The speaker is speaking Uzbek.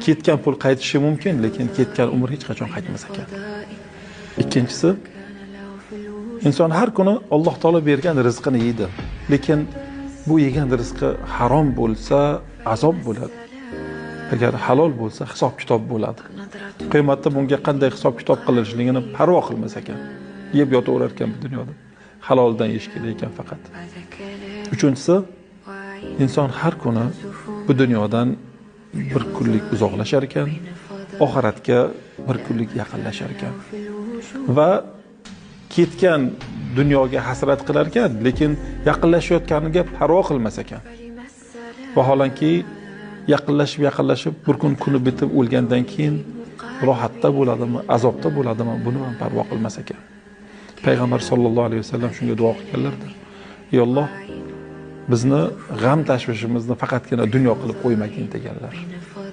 Ketgan pul qaytishi mumkin, lekin ketgan umr hech qachon qaytmas ekan. Ikkinchisi, inson har kuni Alloh taolo bergan rizqini yeydi, lekin bu yegan rizqi harom bo'lsa azob bo'ladi, agar halol bo'lsa hisob kitob bo'ladi. Qiyomatda bunga qanday hisob kitob qilinishligini parvo qilmas ekan, yeb yotaverar ekan bu dunyoda. Haloldan yeyish kerak ekan faqat. Uchinchisi, inson har kuni bu dunyodan bir kunlik uzoqlashar ekan, oxiratga bir kunlik yaqinlashar ekan va ketgan dunyoga hasrat qilar ekan, lekin yaqinlashayotganiga parvo qilmas ekan. Vaholanki yaqinlashib yaqinlashib bir kun kuni bitib o'lgandan keyin rohatda bo'ladimi, azobda bo'ladimi, buni ham parvo qilmas ekan. Payg'ambar sollallohu alayhi vasallam shunga duo qilganlardir. Ey Alloh, bizni g'am tashvishimizni faqatgina dunyo qilib qo'ymagin deganlar.